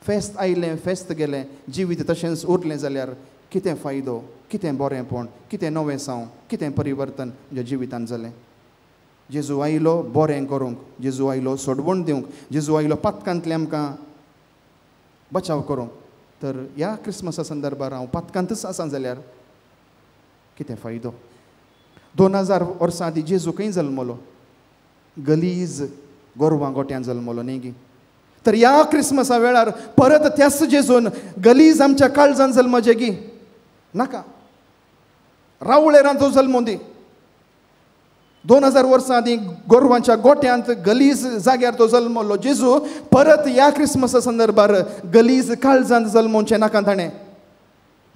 फेस्त आयलें, फेस्त गेलें, जिवीत तशेंच उरलें जाल्यार कितें फायदो? कितें बरेंपण, कितें नवें साव, कितें परिवर्तन म्हज्या जिवितांत जालें? जेजू आयलो बरें करूंक, जेजू आयलो सोडवण दिवंक, जेजू आयलो पातकांतलें आमकां बचाव करूंक. तर ह्या क्रिसमसा संदर्भार हांव पातकांतच आसा जाल्यार कितें फायदो? 2000 वर्सां आदीं जेजू खंय जल्मलो? गलीज गोरवां गोट्यान जल्मलो न्ही गी. तर ह्या क्रिसमसा वेळार परत त्याच जेजून गलीज आमच्या काळजान जल्मचें गी नाका. रावळेरान तो जल्मों दी. 2000 वर्सां आदीं गोरवांच्या गोट्यांत गलीज जाग्यार तो जल्मलो जेजू परत ह्या क्रिसमसा संदर्भार गलीज काळजांत जल्मोवचें नाका. ताणें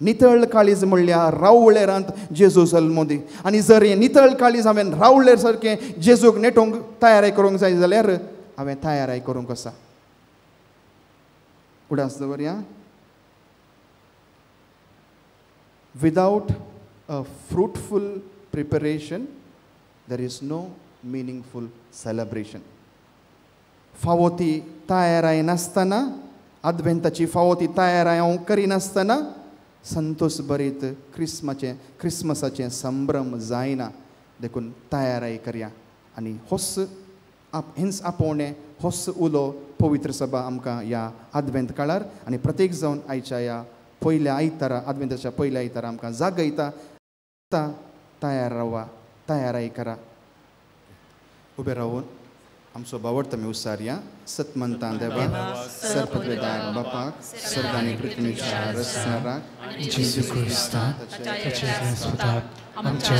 नितळ काळीज म्हणल्यार रावळेरांत जेजू जल्मों दी. आनी जर हें नितळ काळीज हांवें रावळेर सारकें जेजूक नेटोवंक तयारी करूंक जाय जाल्यार हांवें तयारी करूंक आसा. उडास दवरया. Without a fruitful preparation there is no meaningful celebration. फावो ती तयाराय नासतना, आदवेंताची फावो ती तयाराय हांव करिनासतना संतोष भरीत क्रिसमसाचें संभ्रम जायना. देखून तयाराय करया. आनी होस हेंच आपोवणें, होस उलो पवित्र सभा आमकां ह्या आदवेंत काळार आनी प्रत्येक जावन आयच्या ह्या पयल्या आयतारा, आदवेंताच्या पयल्या आयतारा आमकां जागयता. तयार रावा, तयाराय करा. उबे रावून आमचो बावडतो आमी उसारया. सतमंतां देवा, सर्पवेदार बापाक, सर्ग आनी पृथ्वीच्या रचणाराक, जेजू क्रिस्ताक ताच्या सुताक आमच्या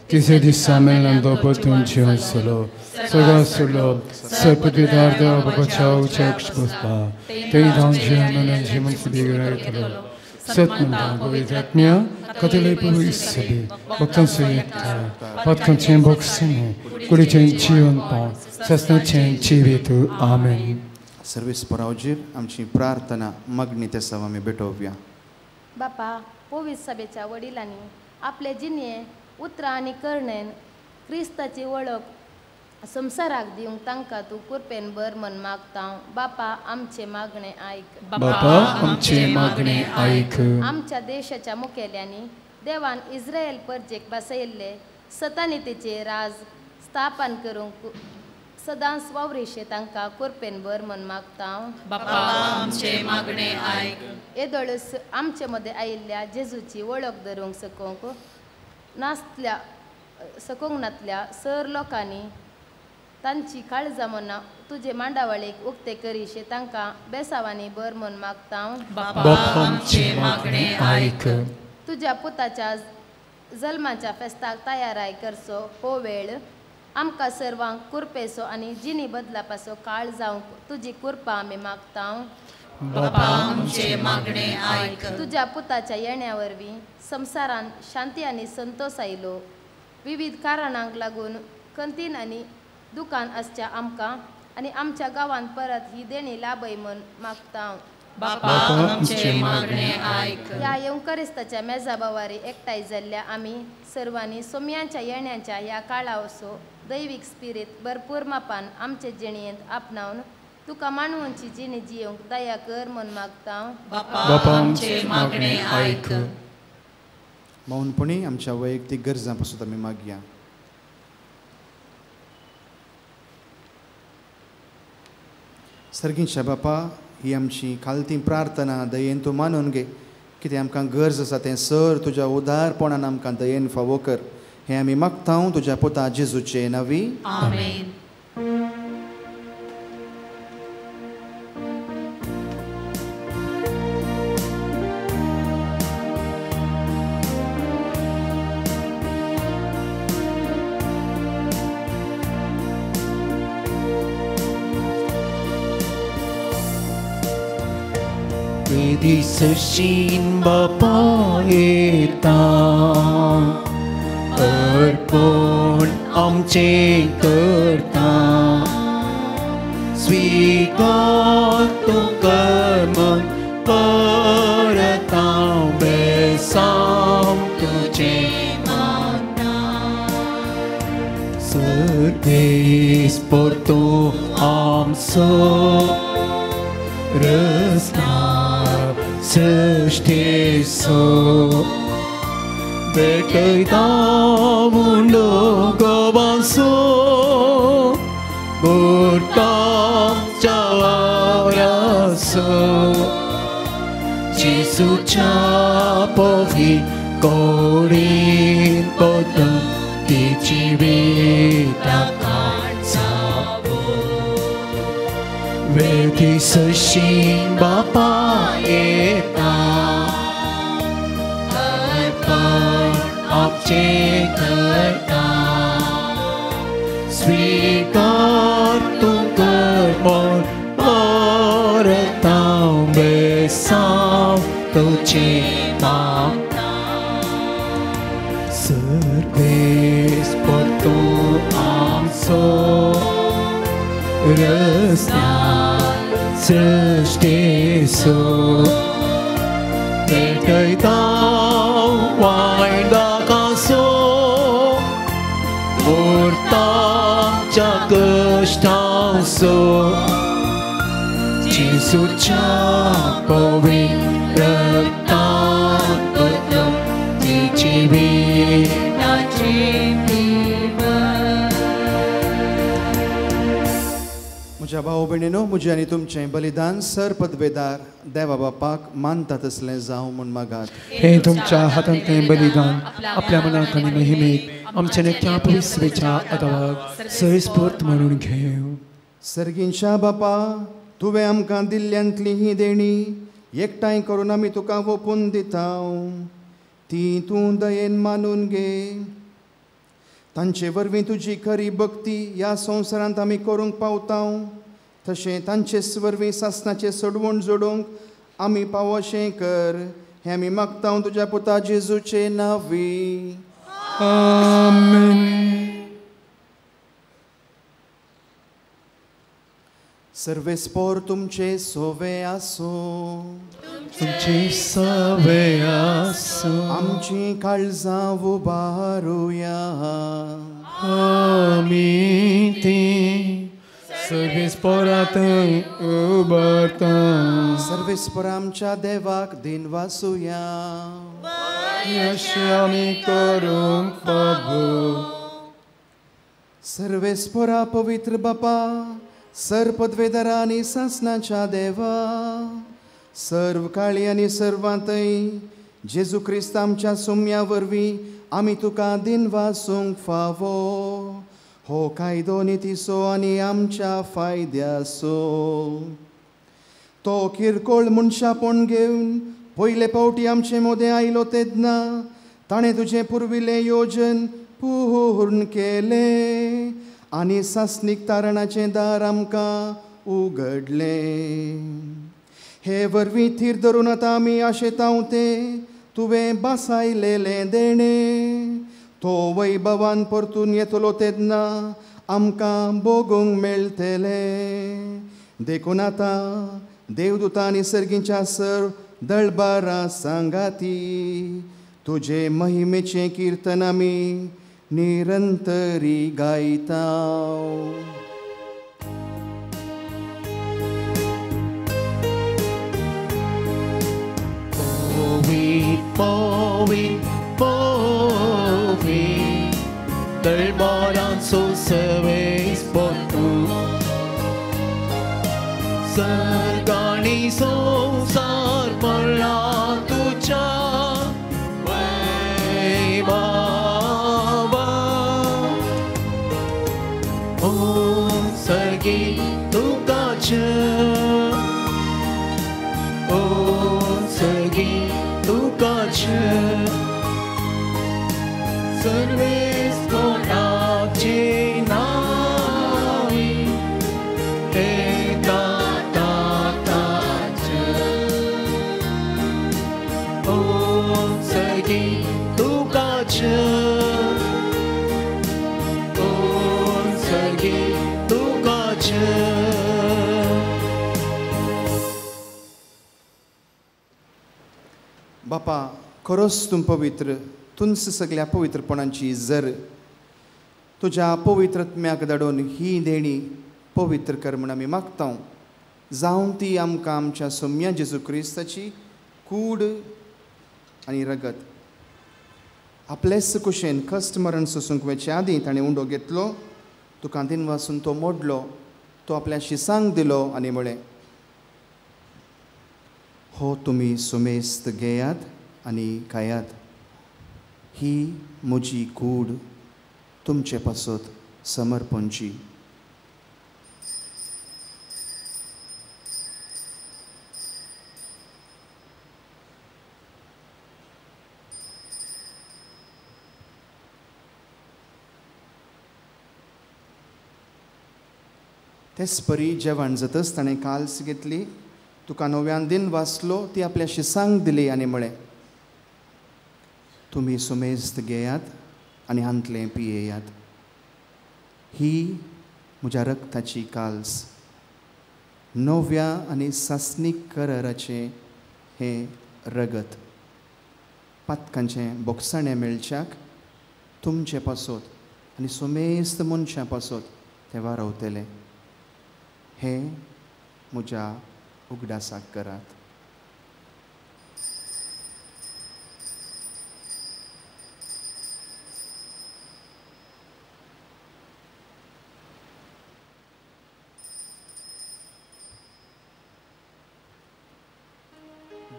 तिसऱ्या दिसा मेळ्ळो परतून जिवन सोलो सगळो सोडलो सर्पद्विदार देव बाबाच्या उच्च बसता ते धांव जीवन जीवन सुबीगरायतलो सतमंता पवित्रात्म्या कथले पवित्र भक्तांसुयता पत्कांचें भोगसणे कुडीचें जीवन पाव सस्नाचें जिवीत. आमेन. सर्वीस परावजीर आमची प्रार्थना मागणी ते सव आमी भेटोवया. बापा, पवित्र सभेच्या वडिलांनी आपले जिणे उतरां आनी करणेन क्रिस्ताची वळख संवसाराक दिवंक तांकां तूं कृपेन भर म्हण मागता. बापा, आमचें मागणें आयक. बापा, आमचें मागणें आयक. आमच्या देशाच्या मुखेल्यांनी देवान इस्रायल परजेक बसयल्ले सतानितीचे राज स्थापन करूंक सदांच वावरिशे तांकां कृपेन भर म्हण मागता. बापा, आमचें मागणें आयक. येदोळस आमचे मदें आयिल्ल्या जेजूची वळख धरूंक सकूंक नासल्या सकोंगणांतल्या सर लोकांनी तांची काळजां मनां तुजे मांडावळीक उक्ते करीशे तांकां बेसावांनी बर म्हूण मागता. बापा आमचें मागणें आयक. तुज्या पुताच्या जल्माच्या फेस्ताक तयाराय करचो हो वेळ आमकां सर्वांक कुरपेचो आनी जिणी बदलापाचो काळ जावंक तुजी कुरपा आमी मागता. बापा आमचें मागणें आयक. तुज्या पुताच्या येण्या वरवीं संवसारान शांती आनी संतोष आयलो. विविध कारणांक लागून कंतीन आनी दुकान आसच्या आमकां आनी आमच्या गांवांत परत ही देणी लाभय म्हूण मागता. बापा आमचें मागणें आयक. ह्या येवकरिस्ताच्या मेजा बावारी एकठांय जाल्ल्या आमी सर्वांनी सोम्यांच्या येण्याच्या ह्या काळावसो दैवीक स्पिरीत भरपूर मापान आमचे जिणेंत आपणावन तुका मानवची जिणी जियोंक दया कर म्हूण मागता. बापा आमचें मागणें आयक. मौनपणी आमच्या वैयक्तीक गरजां पासून आमी मागया. सर्गींच्या बापा, ही आमची खालती प्रार्थना दयेन तूं मानून घे. कितें आमकां गरज आसा तें सर तुज्या उदारपणान आमकां दयेन फावो कर. हें आमी मागता तुज्या पुता जेजूचे नांवी. आमेन. दिसशीन बापा येता अर्पण आमचें करता. स्वीकार तूं कर करता बेसांव तुजें मानता. सर्वेस परतो आमचो रस्ता सृष्टेचो भेटयता मुंडो गोवासो भरता वावराचो. जेजूच्या पवी कोडीन पद्दती जिविता काडचावो. वेदी सशीन बापा येता अर्पण आमचें करता. स्वीकार तूं कर म्हूण परता बेसांव तुजें मागता. सर्वेस परतो आमचो रस्ता सृष्टेचो भेटयता वायदाकासो उरता आमच्या कश्टांचो. जेजूच्या पवित्र रक्तान बदलून जिविताचें म्हज्या भाव भयणीनो, म्हजें आनी तुमचें बलिदान सर पदवेदार देवा बापाक मानता तसलें जावं म्हूण मागात. हें तुमच्या हातांतलें बलिदान आपल्या मनाक आनी महिमेक आमच्या नेत्या पवित्रेच्या आदावाक सयस्फूर्त म्हणून घेवं. सर्गींच्या बापा, तुवें आमकां दिल्ल्यांतली ही देणी एकठांय करून आमी तुका ओपून दिता. ती तूं दयेन मानून घे. तांचे वरवीं तुजी खरी भक्ती ह्या संवसारांत आमी करूंक पावता. तशें तांचेच वरवीं सासणाचें सोडवण जोडूंक आमी पावोशें कर. हें आमी मागता तुज्या पुता जेजूचे नांवी. आमेन. सर्वेस्पोर तुमचे सोवे आसूं. तुमचे सोवे आसूं. आमची काळजां उबारुया. आमी ती सर्वेस्पोरात उबारता. सर्वेस्पोर आमच्या देवाक दिनवासुया. अशें आमी करूंक फावो. सर्वेस्पोरा पवित्र बापा, सर पदवेदारा आनी सासणाच्या देवा, सर्व काळी आनी सर्वांतय जेजू क्रिस्त आमच्या सोम्या वरवीं आमी तुका दिनवासूंक फावो. हो कायदो नितीचो आनी आमच्या फायद्याचो. तो किरकोळ मनशापण घेवन पयले फावटी आमचे मदें आयलो तेन्ना ताणें तुजें पुर्विल्लें योजन पूर्ण केलें आनी सासणीक तारणाचें दार आमकां उगडलें. हे वरवीं थीर धरून आतां आमी आशेतांव तें तुवें बासायलेलें देणें. तो वैभवान परतून येतलो तेन्ना आमकां भोगूंक मेळटलें. देखून आतां देवदूतां आनी सर्गीच्या सर दळबारा सांगाती तुजे महिमेचें किर्तन आमी निरंतरी गायता. Powi, powi, दरबारांचो सवेस पोतू सर्ग आनी संवसार पडला तुज्या वैभवा. ओ सर्गी तुकाच, ओ सर्गी तुकाच, सर्वेस कोणाचे नावी एका ताताच. ओ सर्गी तुकाच, ओ सर्गी तुकाच. बापा खरोच तूं पवित्र, तुंच सगल्या पवित्रपणाची जर. तुज्या पवित्रत्म्याक धाडून ही देणी पवित्र कर म्हूण आमी मागता. जावं ती आमकां आमच्या सोम्या जेजू क्रिस्ताची कूड आनी रगत. आपलेच कुशेन कश्ट मरण सोसूंक वचचे आदीं ताणें उंडो घेतलो, तुका दिनवासून तो मोडलो, तो आपल्या शिसांक दिलो आनी म्हळें, हो तुमी सुमेस्त घेयात आनी खायात, ही म्हजी कूड तुमचे पासत समर्पणची. तेच परी जेवण जातच ताणें काल्स घेतली, तुका नव्यान दिन वाचलो, ती आपल्या शिसांक दिली आनी म्हळें, तुमी सुमेस्त घेयात आनी हांतलें पियेयात, ही म्हज्या रक्ताची काल्स, नव्या आनी सासणीक कराराचें हें रगत. पातकांचें बोगसाणें मेळच्याक तुमचे पासत आनी सुमेस्त मनशां पासत तें वारवतलें. हें म्हज्या उगडासाक करात.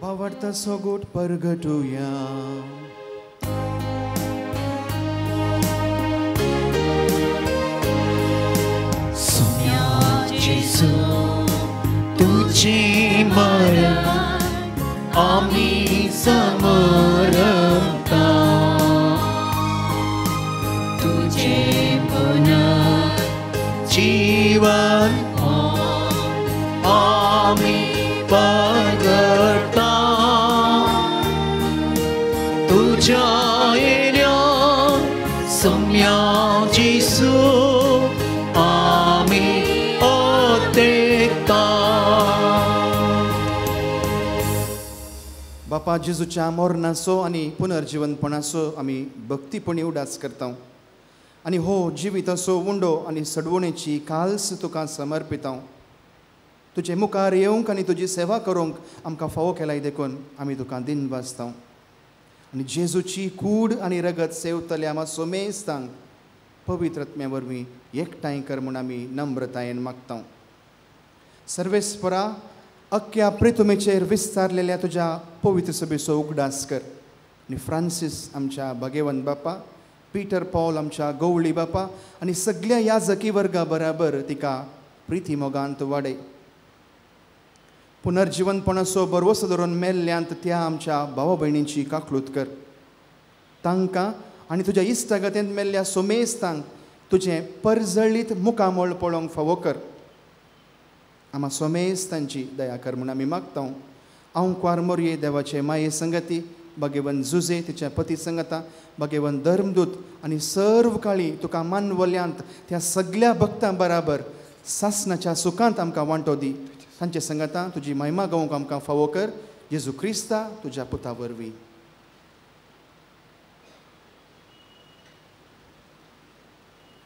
भावार्थ सोगोट परगटुया. सोम्या जेजू तुझे मरण आमी समरता, तुझे पुनः जीवन आमी परगटा. तुझ्या येण्या सोम्या जेजू आमी ओतेता. बापा जेजूच्या मरणाचो आनी पुनर्जिवनपणाचो आमी भक्तीपणी उडास करता आनी हो जिविताचो उंडो आनी सडवणेची काल्स तुका समर्पिता. तुजे मुखार येवंक आनी तुजी सेवा करूंक आमकां फावो केलाय देखून आमी तुका दिन वाचता. आनी जेजूची कूड आनी रगत सेवतल्या आमा सोमेस्तांक पवित्रत्म्या वरवीं एकठांय कर म्हूण आमी नम्रतायेन मागता. सर्वेस्परा अख्ख्या प्रितुमेचेर विस्तारलेल्या तुज्या पवित्र सभेचो उगडास कर. आनी फ्रांसीस आमच्या भगेवन बापा, पीटर पॉल आमच्या गवळी बापा आनी सगळ्या याजकी वर्गा बराबर तिका प्रिती मोगांत वाडय. पुनर्जिवनपणाचो बरवसो धरून मेल्ल्यांत त्या आमच्या भावा भयणींची काकलूत कर. तांकां आनी तुज्या इश्टागतेंत मेल्ल्या सोमेस्तांक तुजें परजळीत मुखामळ पळोवंक फावो कर. आमा सोमेस्तांची दया कर म्हूण आमी मागता. हांव कुवार मोरये देवाचे माये संगती, भगेवन जुजे तिच्या पती संगता, भगेवन धर्मदूत आनी सर्व काळी तुका मानवल्यांत त्या सगळ्या भक्तां बराबर सासनाच्या सुखांत आमकां वांटो दी. तांचे संगता तुजी महिमा गावंक आमकां फावो कर. जेजू क्रिस्ता तुज्या पुता वरवीं.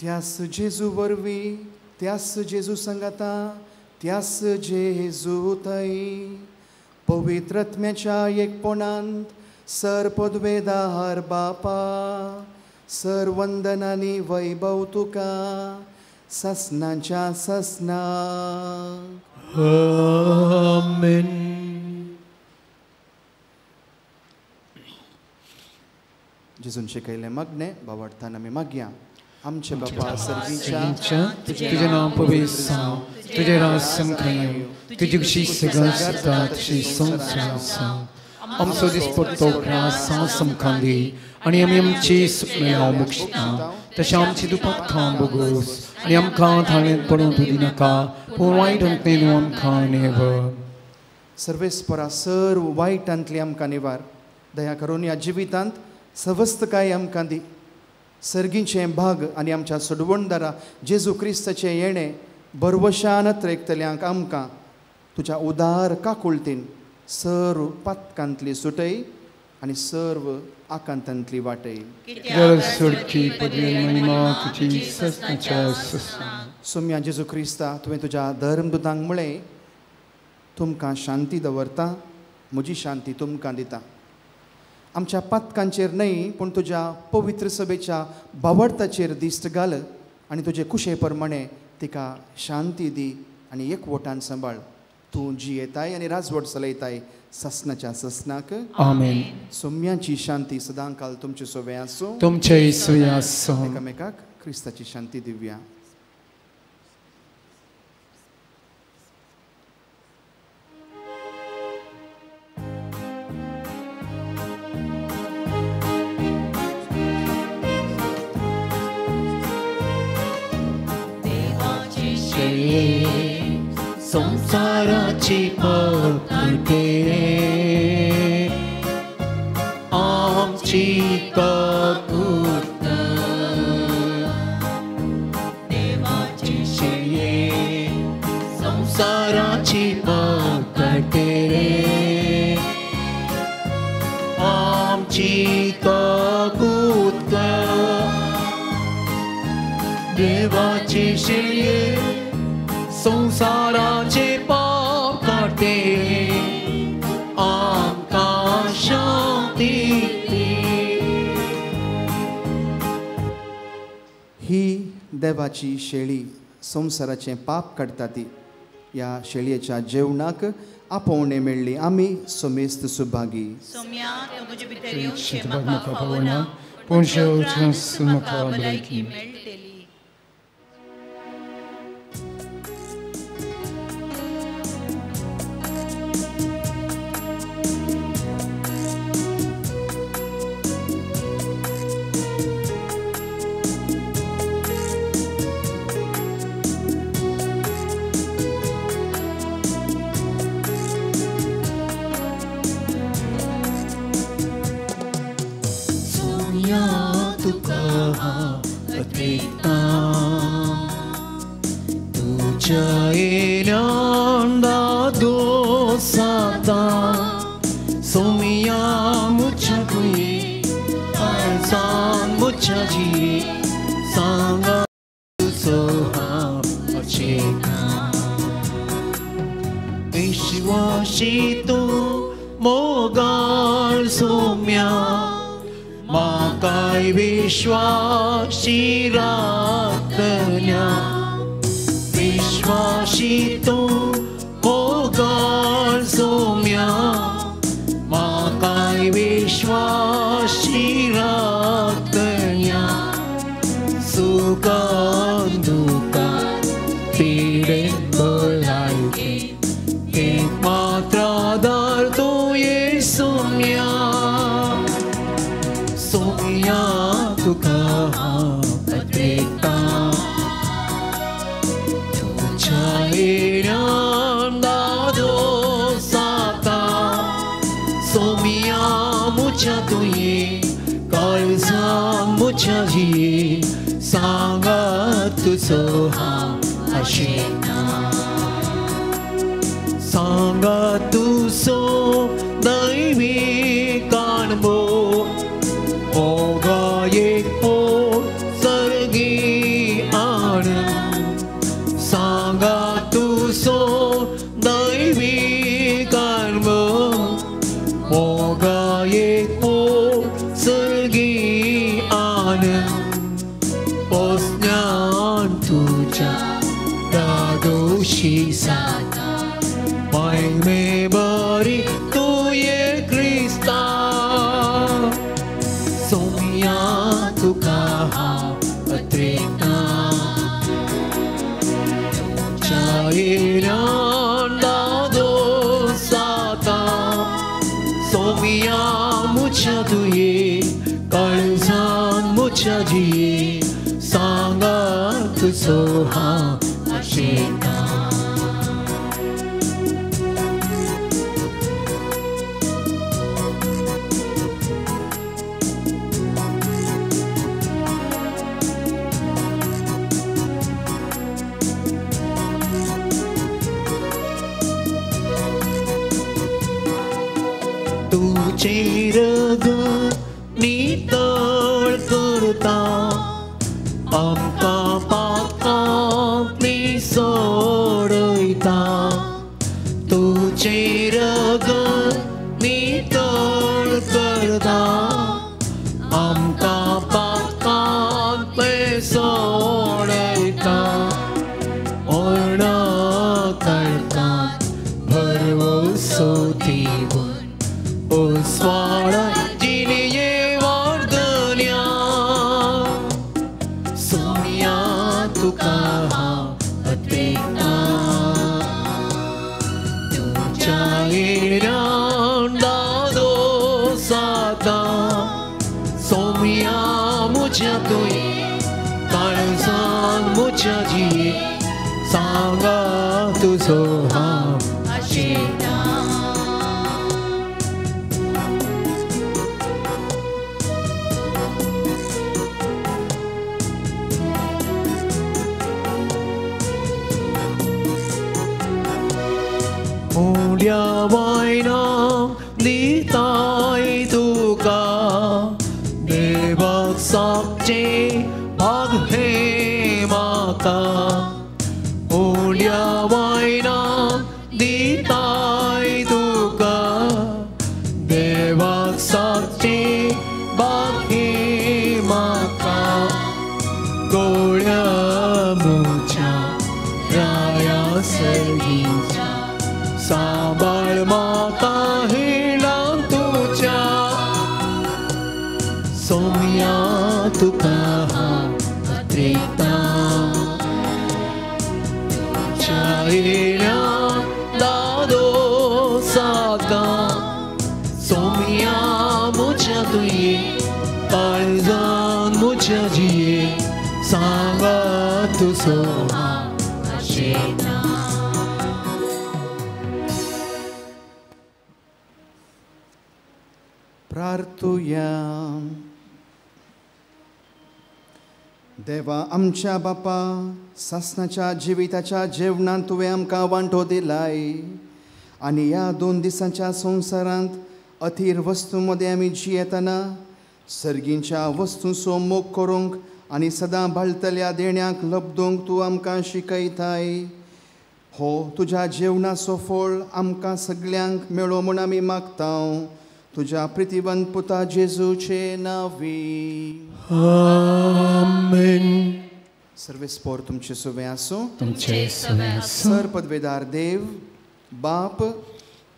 त्यास जेजू वरवीं, त्यास जेजू संगता, त्यास जेजू थंय पवित्र आत्म्याच्या एकपणांत सर पदवेदार बापा, सर वंदनानी वैभव तुका ससनाच्या ससना. आमेन. जेजून शिकयलें मागणें बावडतान आमी मागया. आमचे बापा सर्गीच्या, तुजें नांव पवित्र जावं, तुजें राज सामकें येवं, तुजी खुशी सगळ्या जाता तशी संवसारांत जावं. आमचो दिसपट्टो ग्रास सामकां दी आनी आमी आमची सुकण्या मुक्षता तशें आमची दुपाखां बोगोस आनी आमकां थाळेंत पडूंक तूं दिनाका, पूण वायटांतलें न्हू आमकां नेव. सर्वेस्परा सर्व वायटांतली आमकां निवार. दया करून ह्या जिवितांत सवस्तकाय आमकां दी. सर्गीचें भाग आनी आमच्या सोडवणदारा जेजू क्रिस्ताचें येणें बरवशान त्रेकतल्यांक आमकां तुज्या उदार काकुळतीन सर्व पातकांतली सुटय आनी सर्व आकांतांतली वाटय. सोम्या जेजू क्रिस्ता, तुवें तुज्या धर्मदूतांक म्हळें, तुमकां शांती दवरता, म्हजी शांती तुमकां दिता. आमच्या पातकांचेर न्हय पूण तुज्या पवित्र सभेच्या बावडताचेर दिश्ट घाल आनी तुजे कुशे प्रमाणे तिका शांती दी आनी एकवटान सांबाळ. तूं जियेताय आनी राजवट चलयताय ससनाच्या ससनाक. आमेन. सोम्याची शांती सदांकाल तुमचे सोवे आसूं, तुमचे सोवे आसूं. एकामेकाक क्रिस्ताची शांती दिवया. संसाराची पापे आमची काकूत, देवाची शेये संसाराची पापे आमची काकूत, देवाची शेये संसाराचे पाप काडटे आमकां शांती दी. ही देवाची शेळी संवसाराचें पाप काडटा ती. ह्या शेळयेच्या जेवणाक आपोवणें मेळ्ळी आमी सोमेस्त सुभागी. विश्वासी तूं मोगाळ सोम्या, म्हाकाय विश्वासी. कृपेन भलायके एक मात्र आदार तुवें सोम्या सोम्या तुका हांव पत्रेता तुज्या येण्यान दादोस जाता सोम्या म्हज्या तुवें काळजान म्हज्या जिये सांगात तुजो हांव आशेता सांगात तुजो दैवी काणबो मोगा एक पोट सर्गी आनंद सांगात तुजो दैवी काणबो मोगा एक पोट सर्गी आनंद पोसण्यान तुज्या दादोशी जाता महिमे बरी तुवें क्रिस्ता सोम्या तुका हांव पत्रेता तुज्या येण्यान दादोस जाता सोम्या म्हज्या तुवें काळजान म्हज्या जिये सांगात तुजो हांव आशेता. तुजें रगत नितळ करता आमकां पापांतली सोडयता तुजें रगत नितळ करता आमकां पापांतले सोडयता ओर्णा काळखांत भरवसो दिवन उस्वाडा जिणये वाडदन्या सोम्या तुका हांव पत्रेता तुज्या येण्यान दादोस जाता सोम्या म्हज्या तुवें काळजान म्हज्या जिये सांगात तुजो हांव आशेता. उड्या वायनाक दिताय तुका देवाक सागचें भाग हें म्हाका उड्या वायनाक दिताय तुका देवाक सागचें भाग हें म्हाका गोळ्या म्हज्या राया सर्गीच्या सांबाळ म्हाका हेळां तुज्या सोम्या तुका हांव पत्रेता तुज्या येण्यान दादोस जाता सोम्या म्हज्या तुवें काळजान म्हज्या जिये सांगात तुजो हांव आशेता. प्रार्थुया. देवा आमच्या बापा सासणाच्या जिविताच्या जेवणांत तुवें आमकां वांटो दिलाय आनी ह्या 2 दिसांच्या संवसारांत अथीर वस्तूं मदें आमी जियेतना सर्गींच्या वस्तूंचो मोग करूंक आनी सदां भाळतल्या देण्याक लब्दूंक तूं आमकां शिकयताय. हो तुज्या जेवणाचो फळ आमकां सगल्यांक मेळो म्हूण आमी मागता तुज्या प्रितिवंत पुता जेजूचे नांवी. आमेन. सर्वेस्पोर तुमचे सुवें आसूं. तुमचे सुवें आसूं. सर पदवेदार देव बाप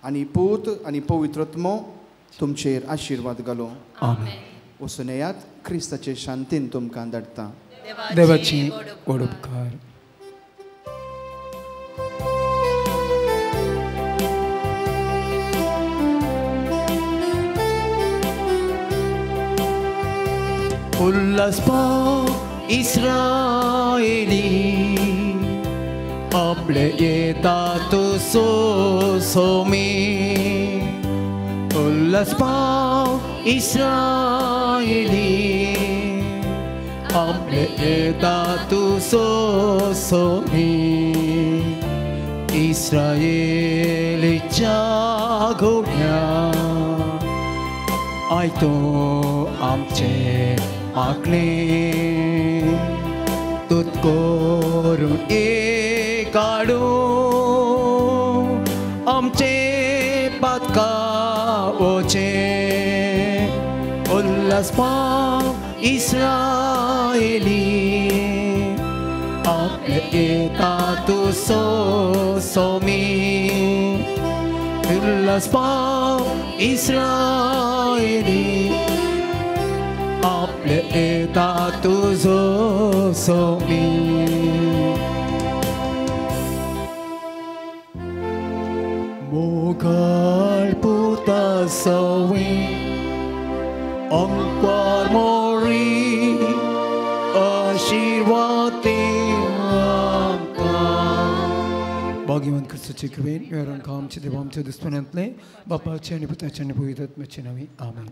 आनी पूत आनी पवित्रत्मो तुमचेर आशिर्वाद घालो. आमेन. वचून येयात, क्रिस्ताचे शांतीन तुमकां धाडटा. देवाची व्हड उपकार. उल्हास इस्रायली आपले येता तुजो सोमी उल्हास इस्रायली आपले येता तुजो सोमी इस्रायलीच्या घोड्या आयतो आमचे मागणे तूं करून एक काडूं आमचे पातकावचे उल्हास इस्रायली आपले येता तुजो सोमी उल्हास इस्रायली आपले येता तुजो सोमी. मोगाळ पुता सवी अंकवार मोरी आशीर्वाद आमकां. भाग्यवान क्रिस्ताचे कृपेन वेरान आमचे देवा आमच्या दुस्मनांतले बापाचे आनी पुताचे आनी पवित्र आत्म्याचे नांवी आमेन.